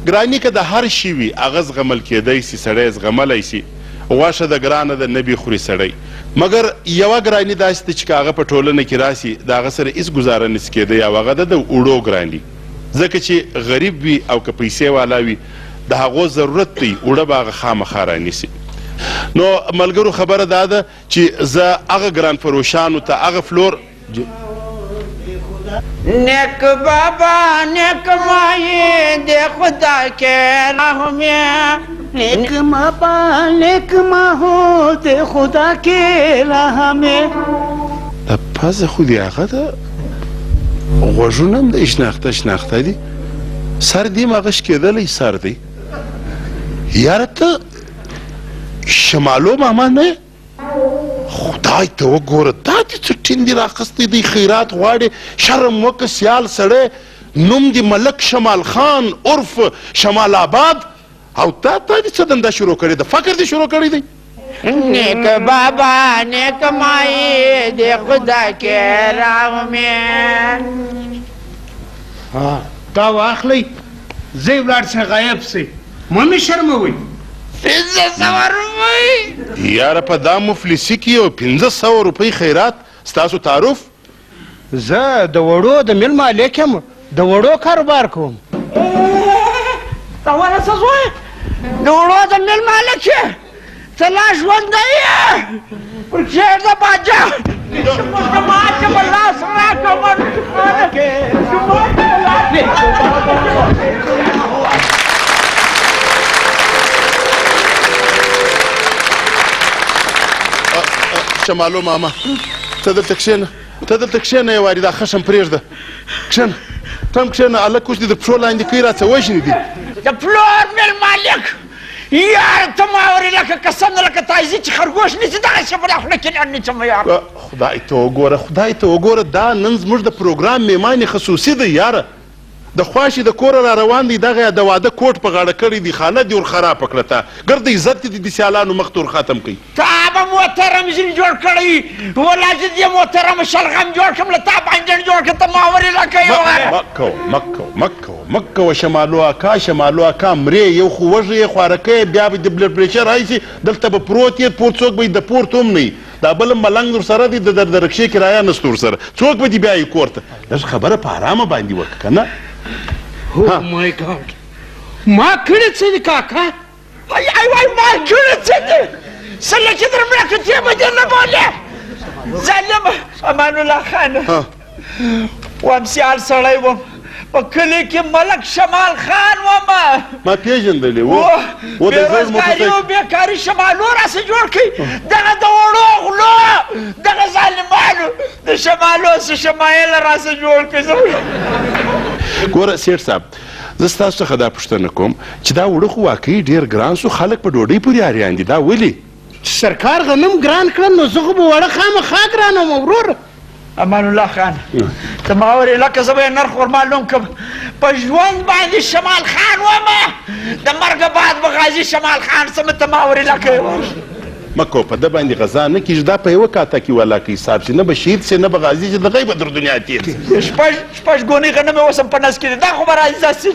ګراني که د هر شي وي هغه زغمل کېدای سي، سړی زغملی سي، غوښه ده ګرانه ده نه بې خوري سړی، مګر یوه ګراني داسې ده چې که هغه په ټولنه کې راسي د هغه سره هیڅ ګزاره نسي کېدای او هغه ده د اوړو ګراني، ځکه چې غریب وي او که پیسې والا وي د هغو ضرورت دی اوړه به هغه خامخا رانیسي. نو ملګرو خبره دا ده چې زه هغه ګران فروشانو ته هغه فلور نیک بابا نیک مای د خدا کې راه مې نیک ما با نیک ما هو د خدا کې راه مې. دا پزه خو دې هغه ده، غوږونه هم د شناخته شناخته دي، سر دې هم هغه شکېدلی سر دی. یاره ته شمالو ماما نه یې؟ خدای ته وګوره دا دې څه ټین دې راخستی دی، خیرات غواړې، شرم وکړه سیال سړی، نوم دې ملک شمال خان عرف شمال آباد، او تا تا دې څه دنده شروع کړې ده، فقر دې شروع کړی دی. نیک بابا نیک مای د خدا کې راه مې. دا واخلئ ځئ ولاړ شئ غایب شئ، مه مې شرموئ. 500 روپۍ؟ یاره په دا مفلسي کې یو 500 روپۍ خیرات ستاسو تعارف؟ زه د وړو د میل مالک یم، د وړو کاروبار کوم. ته ونه څه زوی د وړو د میل مالک یې، ته لا ژوندی یې؟ پر کښېږده باجه، چې ماته به لاس راکړه. شمالو ماما ته دلته کښېنه، ته دلته کښېنه، یو وارې دا خشم پرېږده، کښېنه، ته هم کښېنه. هلک اوس دې د پښو لاندې کوي راڅه وژني دي. د پلور میل مالک یاره ته ما اورې لکه قسم ده لکه تازي چې خرګوش نیسي دغسې په دا خوله کې لنډ نیسم یاره. خدای ته وګوره، خدای ته وګوره، دا نن زموږ د پروګرام میمان خصوصي دی یاره، د خواشي د کوره را روان دی، دغه د واده کوټ په غاړه کړی دی، خاله دې ور خرابه کړه، تا ګرده عزت دې د سیالانو مخ ته ور ختم کړي. تا به محترم ځینې جوړ کړی ولا زه دې محترم شلغم جوړ کړم، له تا بانجڼ جوړ کړم، ته ما اورې لکه یو مه کوه، مه کوه، مه کوه، مه کوه شمالو اکا، شمالو اکا مرې، یو خو وږی یې خوارکی یې، بیا به دې بلډ پریشر راشي، دلته به پروت یې، پور څوک به یې د پورته هم نه وي، دا بل ملنګ درسره دی، د رکشې کرایه نشته ورسره، څوک به دې بیایي کور ته؟ لږ خبره په ارامه باندې وکړه که نه. او مای ګاډ، ما کړي څه دي کاکا؟ وای وای وای ما کړي څه دي؟ څنګه چې در مړه کړې به دې نه بولې ظالم. امان الله خان وم، سیال سړی وم په کلي کې، ملک شمال خان وم. ما پېژندلې و و د بېروزګاري او بېکاري شمالو راسه جوړ کړي، دغه د وړو غلو دغه ظالمانو د شمالو څه شمایل راسه جوړ کړي. ګوره سیټ صاحب، زه ستاسو څخه دا پوښتنه کوم چې دا اوړه خو واقعي ډېر ګران سو، خلک په ډوډۍ پورې اریان دي، دا ولې؟ چې سرکار غنم ګران کړل نو زه خو به وړه خامخا ګرانوم وروره. امان الله خان ته ما اورې لکه زه به یې نرخ ور معلوم کړم. په ژوند باندې شمال خان وم، د مرګه بعد به غازي شمال خان سم، ته ما اورې لکه مه کوه، په ده باندې غزا نه کېږي، دا په یوه کاته کې ولا که حساب شي، نه به شهید شي نه به غازي شي، د غیبه در دنیا تېر شي. شپږ ګونې غنم یې اوس هم په نس کې دي، دا خو به راځي.